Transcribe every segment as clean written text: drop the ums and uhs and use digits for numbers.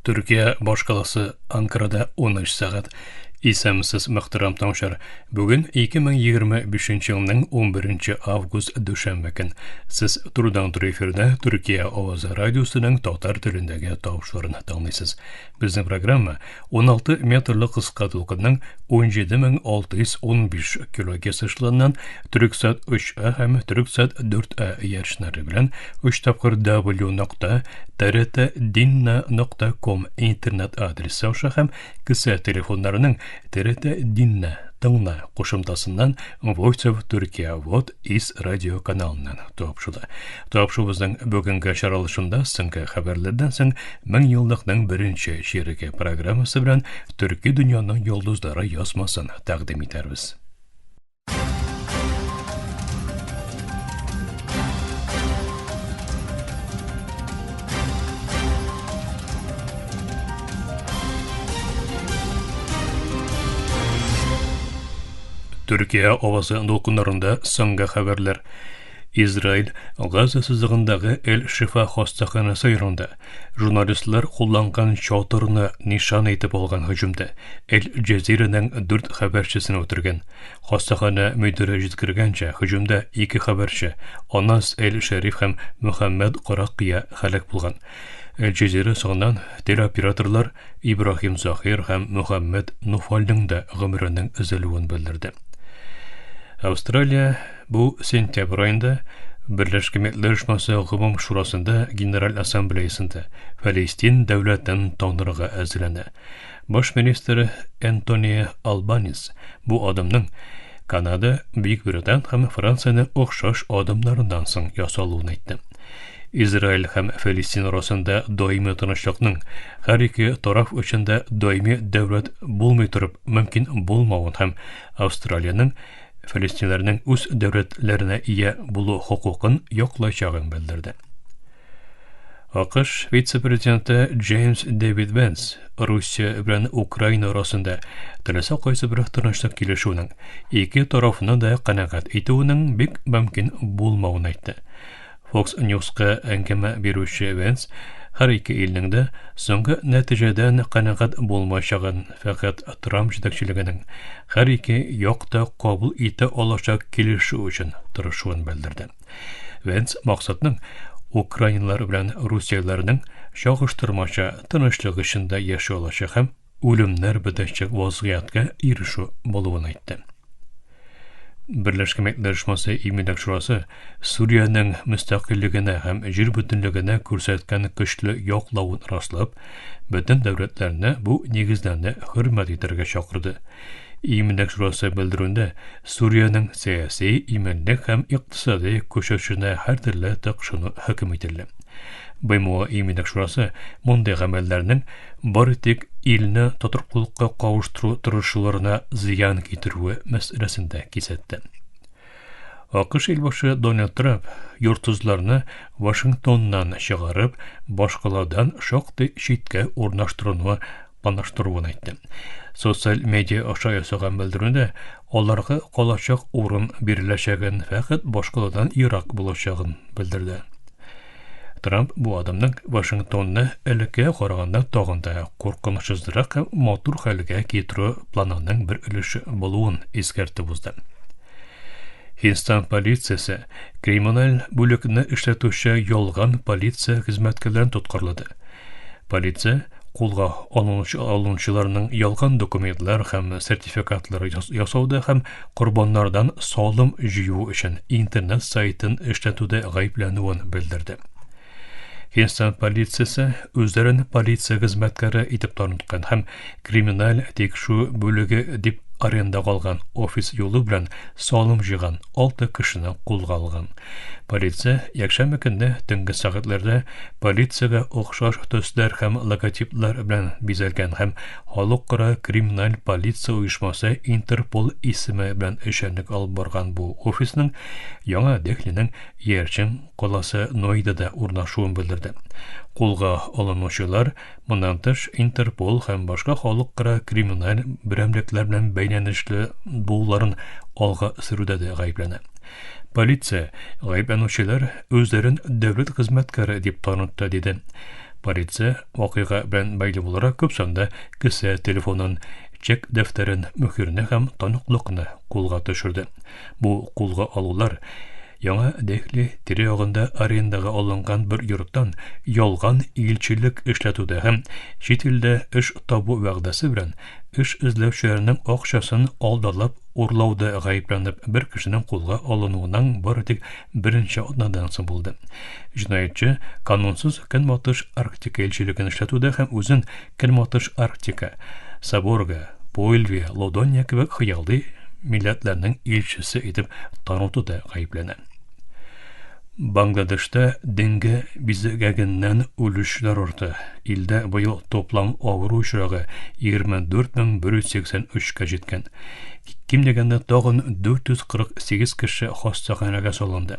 Төркия башкаласы Анкарада 13 сәгать. Исәнмесез, мөхтәрәм тыңлаучылар. Бүген 2025 елның 11 август дүшәмбе көн. Сез турыдан-туры эфирда Төркия авазы радиосының татар телендәге тавышларын тыңлыйсыз. Безнең программа 16 метрлы кыска дулкынның 17615 килогерц эшелоныннан Төрксат 3А һәм Төрксат 4А иярченнәре белән 3 тапкыр w нокта trtdinna.com интернет адресы аша һәм кесә телефоннарының TRT Dinna тыңла кушымтасыннан Voice of Turkey Вот из радио каналыннан тапшыла. Тапшуыбызның бүгенге чаралышында соңгы хәбәрләрдән соң мең еллыкның беренче чиреге программасы белән Төрки дөньяның йолдызлары язмасын тәкъдим итәрбез. Төркия авазы дулкыннарында соңгы хәбәрләр. Израиль Газа сызыгындагы Эль-Шифа хастаханәсе янында журналистлар кулланган чатырны нишан итеп алган һөҗүмдә Эль-Джазираның дүрт хәбәрчесен үтергән. Хастаханә мөдире җиткергәнчә, һөҗүмдә ике хәбәрче, Анас Эль-Шәриф һәм Мөхәммәд Каракия һәлак булган. Эль-Джазира соңыннан телеоператорлар Ибраһим Заһир һәм Мөхәммәд Нуфальның да гомеренең өзелүен белдерде. Австралия бу сентябрь аенда Берләшкән Милләтләр Оешмасы Гомум Шурасында Генераль Ассамблеясында Фәлестин дәүләтен танырга әзерләнә. Баш министр Энтони Албанис бу адымның Канада, Бөек Британ һәм Франциянең охшаш адымнарыннан соң ясалуын әйтте. Израиль һәм Фәлестин арасында даими тынычлыкның һәр ике тараф өчен дә даими дәүләт булмый торып мөмкин булмавын һәм Австралиянең фәлестиннәрнең үз дәүләтләренә ия булу хокукын яклаячагын белдерде. АКШ вице-президенты Джеймс Дэвид Венс Русия белән Украина арасында теләсә кайсы бер тынычлык килешүенең ике тарафны да канәгать итүенең бик мөмкин булмавын әйтте. Fox News-ка әңгәмә бирүче Венс һәр ике илнең дә соңгы нәтиҗәдән канәгать булмаячагын, фәкать Трамп җитәкчелегенең һәр ике як та кабул итә алачак килешү өчен тырышуын белдерде. Венс максатның украинлар белән русияләрнең чагыштырмача тынычлык эчендә яши алачак һәм үлемнәр бетәчәк вазгыятькә ирешү булуын әйтте. Берләшкән Милләтләр Оешмасы Иминлек Шурасы Сүриянең мөстәкыйльлегенә һәм җир бөтенлегенә күрсәткән көчле яклавын раслап, бөтен дәүләтләрне бу нигезләрне хөрмәт итәргә чакырды. Иминлек шурасы белдерүендә Сүриянең сәяси, иминлек һәм икътисади күчешенә һәртөрле тыкшыну хөкем ителде. БМО Иминлек шурасы мондый гамәлләрнең бары тик илне тотрыклылыкка кавыштыру тырышуларына зыян китерүе мәсьәләсендә кисәтте. АКШ илбашы Дональд Трамп йортсызларны Вашингтоннан чыгарып, башкаладан шактый читкә урнаштыруны планлаштыруын әйтте. Социаль медиа аша ясаган белдерүендә аларга калачак урын биреләчәген, фәкать башкаладан ерак булачагын белдерде. Трамп бу адымның Вашингтонны элеккегә караганда тагын да куркынычсызрак һәм матур хәлгә китерү планының бер өлеше булуын искәртеп узды. Һиндстан полициясе криминаль бүлекне эшләтүче ялган полиция хезмәткәрләрен тоткарлады. Полиция кулга алынучыларның ялган документлар һәм сертификатлар ясауда һәм корбаннардан салым җыю өчен интернет сайтын эшләтүдә гаепләнүен белдерде. Һиндстан полициясе үзләрен полиция хезмәткәре итеп таныткан һәм криминаль тикшерү бүлеге дип арендага алган офис юлы белән салым җыйган алты кешене кулга алган. Полиция якшәмбе көнне төнге сәгатьләрдә полициягә охшаш төсләр һәм логотиплар белән бизәлгән һәм халыкара криминаль полиция оешмасы Интерпол исеме белән эшчәнлек алып барган бу офисның Яңа Дехлинең иярчен каласы Нойдада урнашуын белдерде. Кулга алынучылар моннан тыш Интерпол һәм башка халыкара криминаль берәмлекләр белән бәйләнешле булуларын алга сөрүдә дә гаепләнә. Полиция гаепләнүчеләр үзләрен дәүләт хезмәткәре дип танытты, диде. Полиция вакыйга белән бәйле буларак күп санда кесә телефонын, чек дәфтәрен, мөхерне һәм таныклыкны кулга төшерде. Бу кулга алулар Яңа Дехли тирә-ягында арендага алынган бер йорттан ялган илчелек эшләтүдә һәм чит илдә эш табу вәгъдәсе белән эш эзләүчеләрнең акчасын алдалап урлауда гаепләнеп бер кешенең кулга алынуының бары тик берничә атнадан соң булды. Җинаятьче канунсыз Көнбатыш Арктика илчелеген эшләтүдә һәм үзен Көнбатыш Арктика, Саборга, Польвия, Лодония кебек хыялый милләтләрнең илчесе итеп танытуда гаепләнә. Бангладешта денге бизгәгеннән үлүчеләр арта. Илдә быел топлам авыру очрагы 24183 кә җиткән. Ким дигәндә тагын 448 кеше хастаханәгә салынды.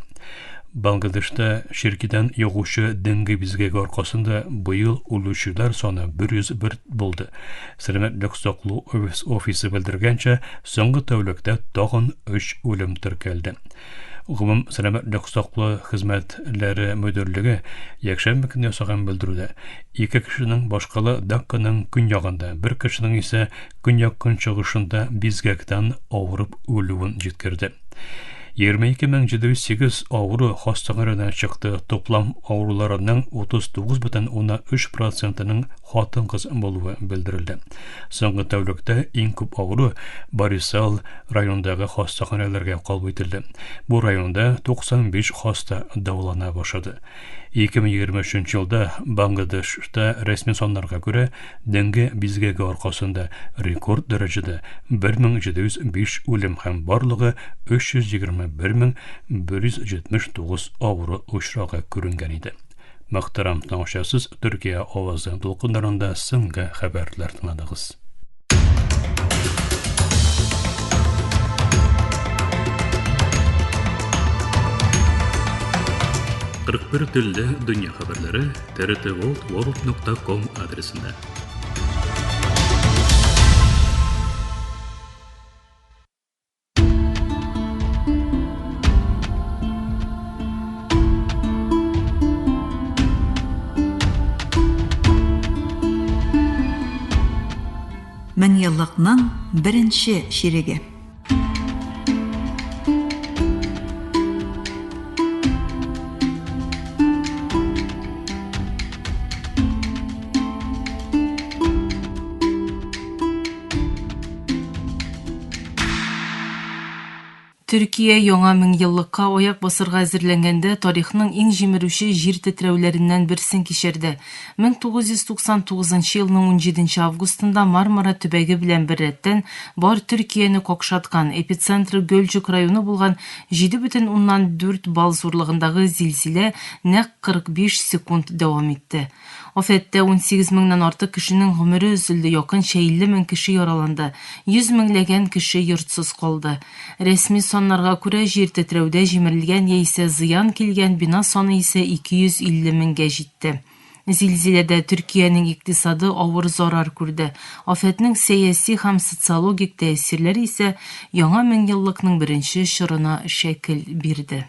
Бангладешта черкидән йогучы денге бизгәге аркасында быел үлүчеләр саны 101 булды. Сәламәтлек саклау офисы белдергәнчә, соңгы тәүлектә тагын 3 үлем теркәлде. Гомум сәламәтлек саклау хезмәтләре мөдирлеге якшәмбе көнне ясаган белдерүдә ике кешенең башкала Дакканың көньягында, бер кешенең исә көньяк-көнчыгышында бизгәктән авырып үлүен җиткерде. 22708 авыру хастаханәдән чыкты. Топлам авыруларының 39,3 процентының хатын-кыз булуы белдерелде. Соңгы тәүлектә иң күп авыру Барисал районындагы хастаханәләргә кабул ителде. Бу районда 95 хаста дәвалана башлады. 2023 елда Бангладешта рәсми саннарга күрә денге бизгәге аркасында рекорд дәрәҗәдә 1705 үлем һәм барлыгы 321179 авыру очрагы күренгән иде. Мөхтәрәм тыңлаучысыз, Төркия авазы дулкыннарында соңгы хәбәрләр тыңладыгыз. Кырык бер телдә дөнья хәбәрләре trtworld.com адресында. Меңьеллыкның беренче чиреге. Төркия яңа меңьеллыкка аяк басырга әзерләнгәндә тарихның иң җимерүче җир тетрәүләреннән берсен кичерде. 1999 елның 17 августында Мармара төбәге белән беррәттән бар Төркияне какшаткан, эпицентры Гөлҗүк районы булган 7,4 балл зурлыгындагы зилзилә нәкъ 45 секунд дәвам итте. Афәттә 18 меңнән артык кешенең гомере өзелде, якынча 50 мең кеше яраланды, 100 меңләгән кеше йортсыз калды. Рәсми саннарга күрә, җир тетрәүдә җимерелгән яисә зыян килгән бина саны исә 250 меңгә җитте. Зилзиләдә Төркиянең икътисады авыр зарар күрде. Афәтнең сәяси һәм социологик тәэсирләре исә яңа меңьеллыкның беренче чорына шәкел бирде.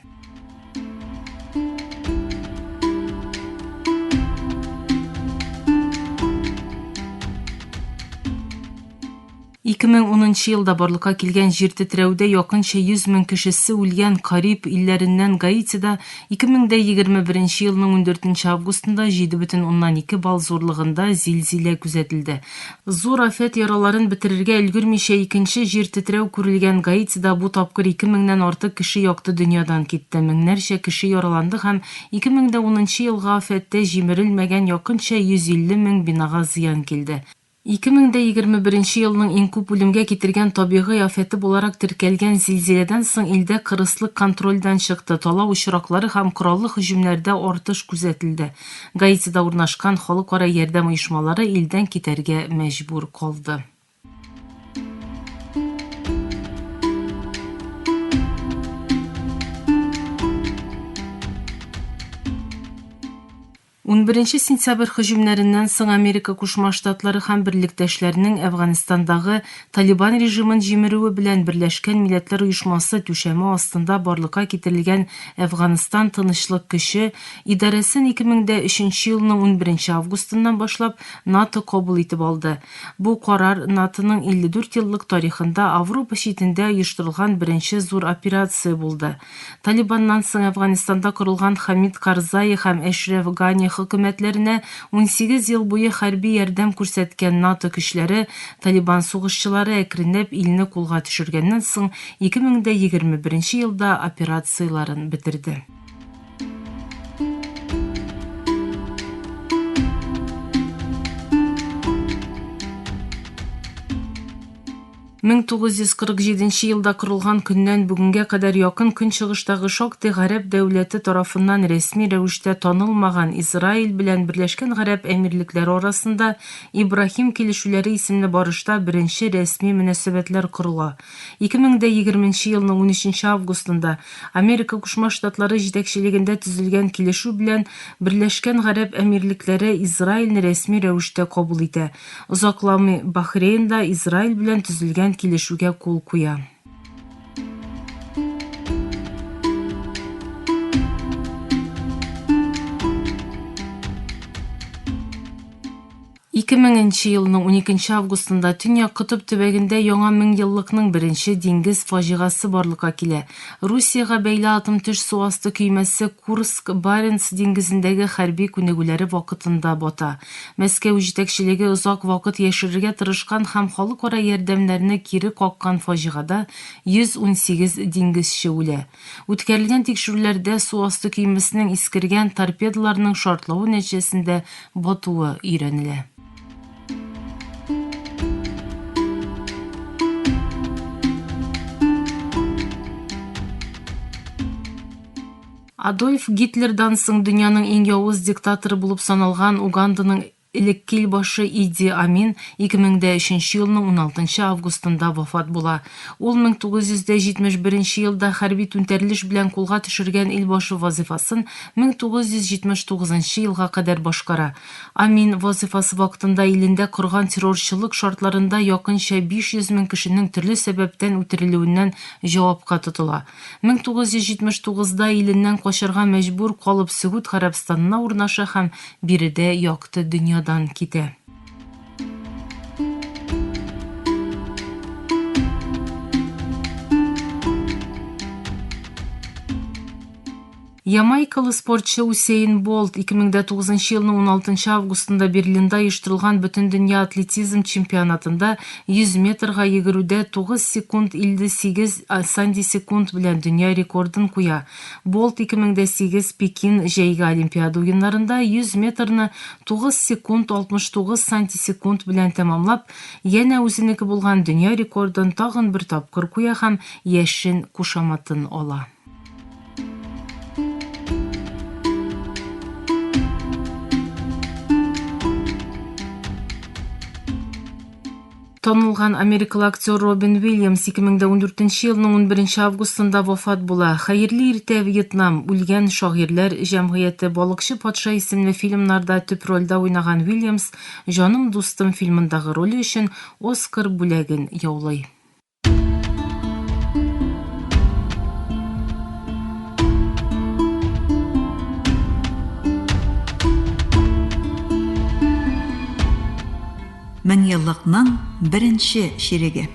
2010 елда барлыкка килгән җир тетрәүдә якынча 100 мең кешесе үлгән Кариб илләреннән Гаитида 2021 елның 14 августында 7,2 балл зурлыгында зилзилә күзәтелде. Зур афәт яраларын бетерергә өлгермичә икенче җир тетрәү күрелгән Гаитида бу тапкыр 2 меңнән артык кеше якты дөньядан китте, меңнәрчә кеше яраланды һәм 2010 елгы афәттә җимерелмәгән якынча 150 мең бинага зыян килде. 2021 елның иң күп үлемгә китергән табигый афәте буларак теркәлгән зилзиләдән соң илдә кырыслык контрольдән чыкты, талау очраклары һәм кораллы һөҗүмнәрдә артыш күзәтелде. Гаитида урнашкан халыкара ярдәм оешмалары илдән китәргә мәҗбүр калды. 11 сентябрь һөҗүмнәреннән соң Америка Кушма Штатлары һәм берлектәшләренең Әфганстандагы Талибан режимын җимерүе белән Берләшкән Милләтләр Оешмасы түшәме астында барлыкка китерелгән Әфганстан тынычлык көче идарәсен 2003 елның 11 августыннан башлап НАТО кабул итеп алды. Бу карар НАТОның 54 еллык тарихында Авропа читендә оештырылган беренче зур операция булды. Талибаннан соң Әфганстанда корылган Хамид Карзай һәм Әшрәф Гани хөкүмәтләренә 18 ел буе хәрби ярдәм күрсәткән НАТО көчләре Талибан сугышчылары әкренләп илне кулга төшергәннән соң 2021 елда операцияләрен бетерде. 1947 елда корылган көннән бүгенгә кадәр якын көнчыгыштагы шактый гарәп дәүләте тарафыннан рәсми рәвештә танылмаган Израиль белән Берләшкән Гарәп Әмирлекләре арасында Ибраһим килешүләре исемле барышта беренче рәсми мөнәсәбәтләр корыла. 2020 елның 13 августында Америка Кушма Штатлары җитәкчелегендә төзелгән килешү белән Берләшкән Гарәп Әмирлекләре Израильне рәсми рәвештә кабул итә. Озакламый Бахрейн да Израиль белән төзелгән килешүгә кул куя. 2000 елның 12 августында Төньяк Котып төбәгендә яңа меңьеллыкның беренче диңгез фаҗигасы барлыкка килә. Русиягә бәйле атом-төш су асты көймәсе Курск Баренц диңгезендәге хәрби күнегүләре вакытында бата. Мәскәү җитәкчелеге озак вакыт яшерергә тырышкан һәм халыкара ярдәмнәрне кире каккан фаҗигада 118 диңгезче үлә. Үткәрелгән тикшерүләрдә су асты көймәсенең искергән торпедаларның шартлавы нәтиҗәсендә батуы өйрәнелә. Адольф Гитлердан соң дөньяның иң явыз диктаторы булып саналган Уганданың элекке илбашы Иди Амин 2003 елның 16 августында вафат була. Ул 1971 елда хәрби түнтәрелеш белән кулга төшергән илбашы вазифасын 1979 елга кадәр башкара. Амин вазифасы вакытында илендә корган террорчылык шартларында якынча 500 мең кешенең төрле сәбәптән үтерелүеннән җавапка тотыла. 1979-да иленнән качарга мәҗбүр калып Сөгуд Гарәбстанына урнаша һәм биредә якты дөньядан китә. Ямайкалы спортчы Усейн Болт 2009 елның 16 августында Берлинда оештырылган Бөтендөнья атлетизм чемпионатында 100 метрга йөгерүдә 9 секунд 58 сантисекунд белән дөнья рекордын куя. Болт 2008 Пекин җәйге Олимпиада уеннарында 100 метрны 9 секунд 69 сантисекунд белән тәмамлап, янә үзенеке булган дөнья рекордын тагын бер тапкыр куя һәм яшен кушаматын ала. Танылган америкалы актер Робин Уильямс 2014 елның 11 августында вафат була. Хәерле иртә, Вьетнам, Үлгән шагыйрьләр җәмгыяте, Балыкчы патша исемле фильмнарда төп рольдә уйнаган Уильямс Җаным дустым фильмындагы роле өчен Оскар бүләген яулый. Меңьеллыкның беренче чиреге.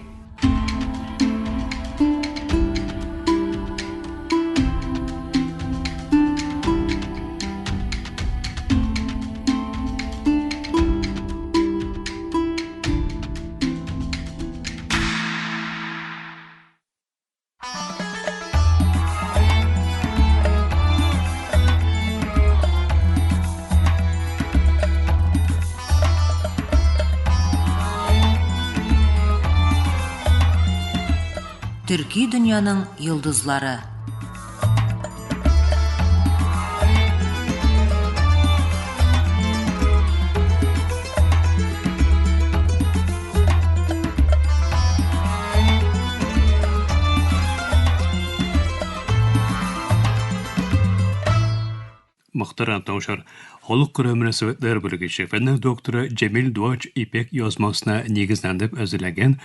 Төрки дөньяның йолдызлары. Мөхтәрәм тыңлаучылар, халыкара мөнәсәбәтләр белгече, фәннәр докторы Җәмил Дуач Ипек язмасына нигезләнеп әзерләнгән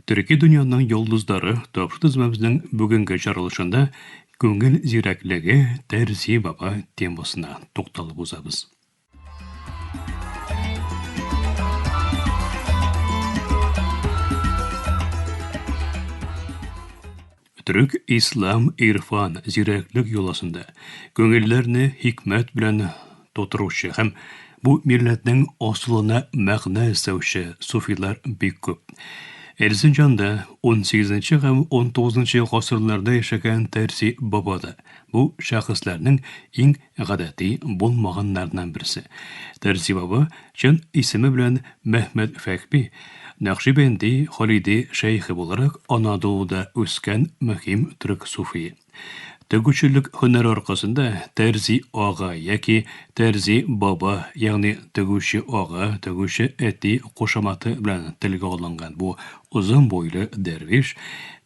Төрки дөньяның йолдызлары тапшыру тезмәбезнең бүгенге чыгарылышында күңел зирәклеге Тәрзи баба темасына тукталып узабыз. Төрек ислам ирфан зирәклек йоласында күңелләрне хикмәт белән тутыручы һәм бу милләтнең асылына мәгънә эзләүче суфилар бик күп. Эрзинҗанда 18 һәм 19 гасырларда яшәгән Тәрзи баба да бу шәхесләрнең иң гадәти булмаганнарыннан берсе. Тәрзи баба чын исеме белән Мәхмәт Фәхми, Нәкъшибәнди Халиди шәехе буларак Анадолуда үскән мөһим төрек суфие. Тегүчелек һөнәре аркасында Тәрзи ага яки Тәрзи баба, ягъни тегүче ага, тегүче әти кушаматы белән телгә алынган бу озын буйлы дәрвиш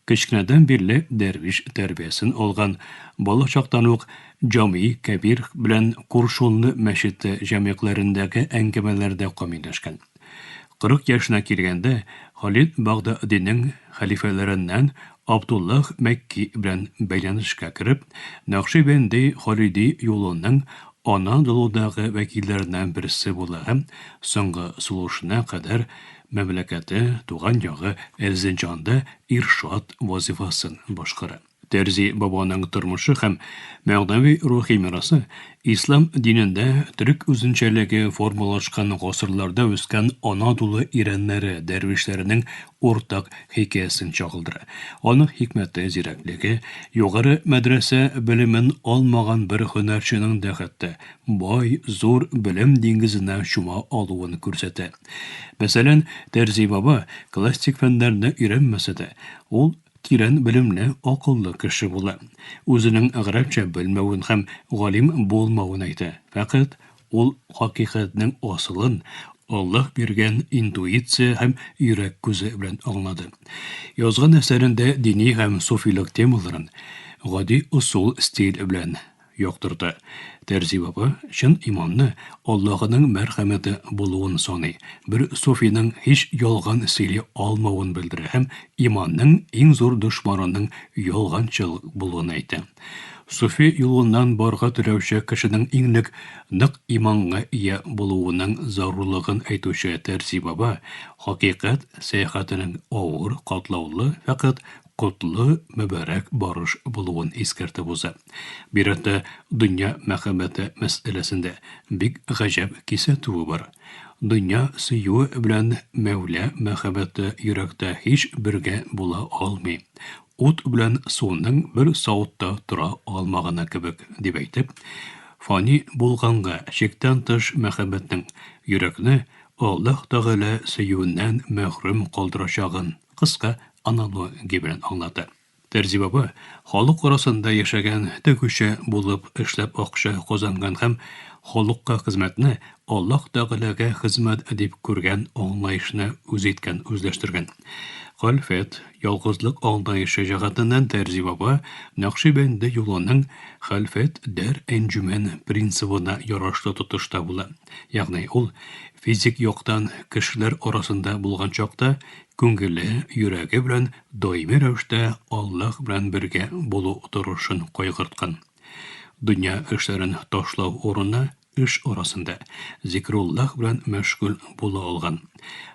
кечкенәдән бирле дәрвиш тәрбиясен алган, бала чактан ук Җамигъ Кәбир белән Куршунлы мәчете җәмигъләрендәге әңгәмәләрдә камилләшкән. 40 яшенә килгәндә, Халид Багдадинең хәлифәләреннән Абдуллаһ Мәкки белән бәйләнешкә кереп, Нәкъшибәнди Халиди юлының Анадолудагы вәкилләреннән берсе була һәм соңгы сулышына кадәр мәмләкәте, туган ягы Эрзинҗанда иршад вазифасын башкара. Тәрзи бабаның тормышы һәм мәгънәви рухи мирасы ислам динендә төрек үзенчәлеге формалашкан гасырларда үскән Анадолу ирәннәре дәрвишләренең уртак хикәясен чагылдыра. Аның хикмәте, зирәклеге, югары мәдрәсә белемен алмаган бер һөнәрченең дә хәтта бай, зур белем диңгезенә чума алуын күрсәтә. Мәсәлән, Тәрзи баба классик фәннәрне өйрәнмәсә дә, ул Тирән белемле, акыллы кеше була. Үзенең гарәпчә белмәвен һәм галим булмавын әйтә. Фәкать ул хакыйкатьнең асылын Аллаһ биргән интуиция һәм йөрәк күзе белән аңлады. Язган әсәрендә дини һәм суфилык темаларын гади ысул, стиль белән яктырта. Тәрзи баба чын иманны Аллаһының мәрхәмәте булуын саный, бер суфиның һич ялган сөйли алмавын белдерә һәм иманның иң зур дошманының ялганчылык булуын әйтә. Суфи юлыннан барырга теләүче кешенең иң элек нык иманга ия булуының зарурлыгын әйтүче Тәрзи баба хакыйкать сәяхәтенең авыр, катлаулы, фәкать котлы, мөбарәк барыш булуын искәртеп уза. Бигрәк тә дөнья мәхәббәте мәсьәләсендә бик гаҗәп кисәтүе бар. Дөнья сөюе белән Мәүлә мәхәббәте йөрәктә һич бергә була алмый. Ут белән суның бер савытта тора алмаганы кебек, дип әйтеп, фани булганга чиктән тыш мәхәббәтнең йөрәкне Аллаһ Тәгалә сөюеннән мәхрүм калдырачагын кыска аналогия белән аңлата. Тәрзи баба халык арасында яшәгән, тегүче булып эшләп акча казанган һәм халыкка хезмәтне Аллаһ Тәгаләгә хезмәт дип күргән аңлаешны үз иткән, үзләштергән. Хәлфәт, ялгызлык аңлаешы җәһәтеннән Тәрзи баба Нәкъшибәнди юлының хәлфәт дәр әнҗүмән принцибына ярашлы тотышта була. Ягъни ул физик яктан кешеләр арасында булган чакта күңеле, йөрәге белән даими рәвештә Аллаһ белән бергә булу торышын кайгырткан. Дөнья эшләрен ташлау урынына эш арасында зикруллаһ белән мәшгуль була алган.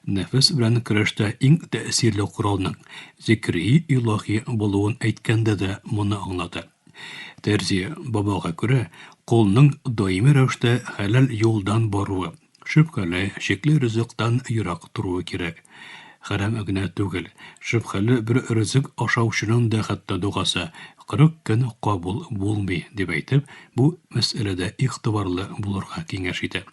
Нәфес белән көрәштә иң тәэсирле коралның зикри илаһи булуын әйткәндә дә моны аңлата. Тәрзи бабага күрә, колның даими рәвештә хәләл юлдан баруы, Шөбһәле, шикле ризыктан ерак торуы кирәк. Хәрам генә түгел, шөбһәле бер ризык ашаучының да хәтта догасы 40 көн кабул булмый, дип әйтеп, бу мәсьәләдә игътибарлы булырга киңәш итә.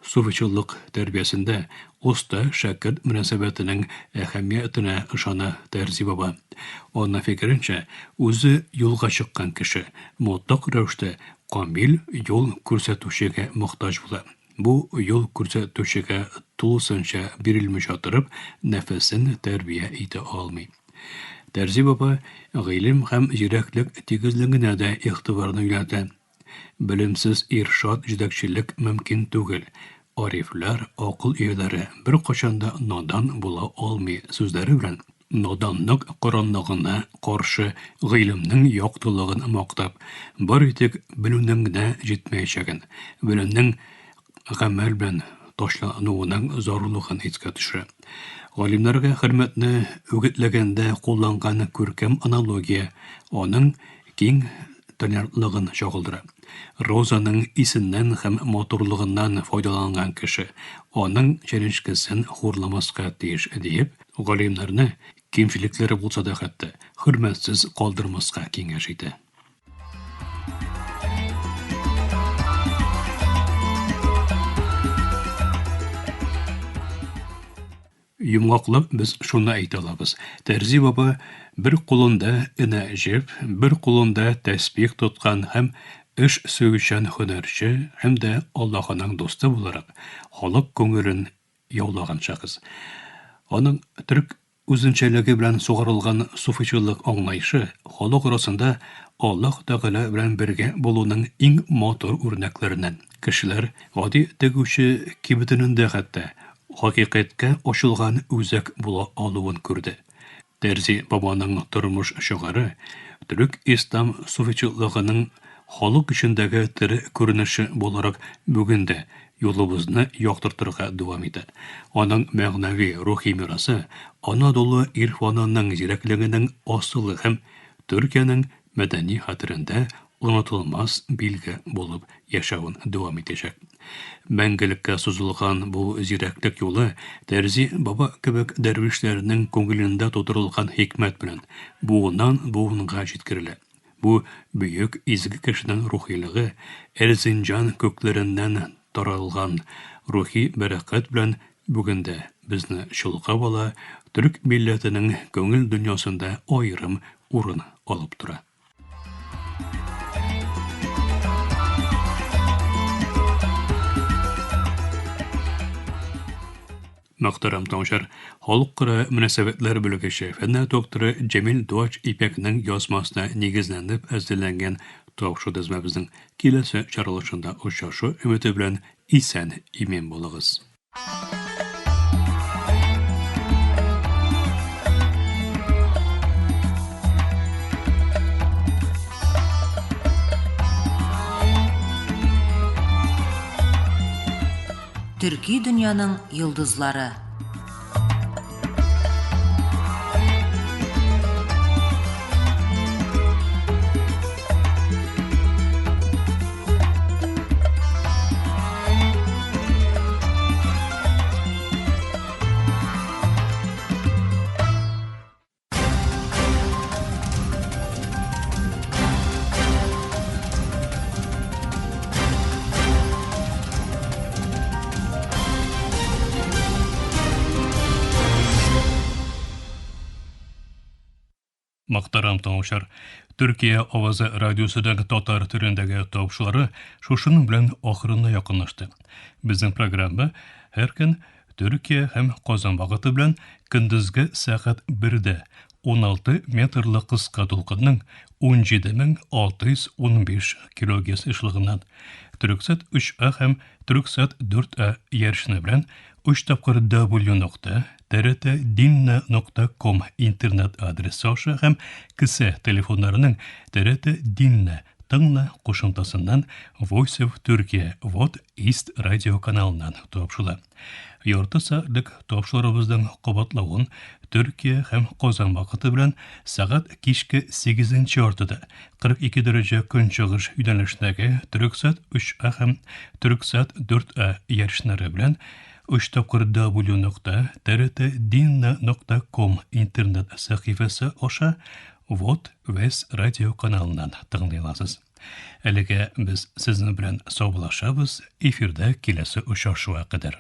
Суфичылык тәрбиясендә оста-шәкерт мөнәсәбәтенең әһәмиятенә ышана Тәрзи баба. Аның фикеренчә, үзе юлга чыккан кеше мотлак рәвештә камил юл күрсәтүчегә мохтаҗ була. Бу юл күрсәтүчегә тулысынча бирелмичә торып, нәфесен тәрбия итә алмый. Тәрзи баба гыйлем һәм зирәклек тигезлегенә дә игътибарны юнәлтә. Белемсез иршат җитәкчелек мөмкин түгел. Арифләр, акыл ияләре беркайчан да надан була алмый сүзләре белән наданлык караңгылыгына каршы гыйлемнең яктылыгын мактап, бары тик белүнең генә җитмәячәген, белемнең гамәл белән ташлануының зарурлыгын искә төшерә. Галимнәргә хөрмәтне үгетләгәндә кулланган күркәм аналогия аның киң толерантлыгын чагылдыра. Розаның исеннән һәм матурлыгыннан файдаланган кеше аның чәнечкесен хурламаска тиеш, диеп, галимнәрне, кимчелекләре булса да хәтта, хөрмәтсез калдырмаска киңәш итә. Йомгаклап без шуны әйтә алабыз. Тәрзи баба бер кулында энә җеп, бер кулында тәсбих тоткан һәм эш сөючән һөнәрче һәм дә Аллаһының дусты буларак халык күңелен яулаган шәхес. Аның төрек үзенчәлеге белән сугарылган суфичылык аңлаешы халык арасында Аллаһ Тәгалә белән бергә булуның иң матур үрнәкләреннән. Кешеләр гади тегүче кибетенең дә хәтта хакыйкатькә ачылган үзәк була алуын күрде. Тәрзи бабаның тормыш шигаре төрек-ислам суфичылыгының халык эчендәге тере күренеше буларак бүген дә юлыбызны яктыртырга дәвам итә. Аның мәгънәви рухи мирасы Анадолу ирфанының зирәклегенең асылы һәм Төркиянең мәдәни хәтерендә онытылмас билге булып яшәвен дәвам итәчәк. Мәңгелеккә сузылган бу зирәклек юлы Тәрзи баба кебек дәрвишләрнең күңелендә тудырылган хикмәт белән буыннан-буынга җиткерелә. Бу бөек изге кешенең рухилыгы Эрзинҗан күкләреннән таралган рухи бәрәкәт белән бүген дә безне чолгап ала, төрек милләтенең күңел дөньясында аерым урын алып тора. Мөхтәрәм тыңлаучылар, халыкара мөнәсәбәтләр белгече, фәннәр докторы Җәмил Дуач Ипәкнең язмасына нигезләнеп әзерләнгән тапшыру тезмәбезнең киләсе чыгарылышында очрашу өмете белән исән-имин булыгыз. Төрки дөньяның йолдызлары. Мөхтәрәм тыңлаучылар, Төркия авазы радиосының татар телендәге тапшырулары шушының белән ахырына якынлашты. Безнең программа һәр көн Төркия һәм Казан вакыты белән көндезге сәгать 1дә 16 метрлы кыска дулкынның 17615 килогерц ешлыгыннан Төрексат 3А һәм Төрексат 4А иярчене белән 3 тапкыр W нокта TRT нокта ком интернет адресы аша һәм кесә телефоннарының TRT Dinle тыңла кушымтасыннан Voice of Turkey Вот East радио каналыннан тапшыла. Ярты сәгатьлек тапшырубызның кабатлавын Төркия һәм Казан вакыты белән сәгать кичке 8 яртыда 42 дәрәҗә көнчыгыш юнәлешендәге Төрексат 3А һәм Төрексат 4А иярченнәре белән 3 тапкыр W нокта TRT нокта ком интернет сәхифәсе аша Вот Вес радио каналыннан тыңлый аласыз. Әлегә без сезнең белән саубуллашабыз, эфирда киләсе очрашуга кадәр.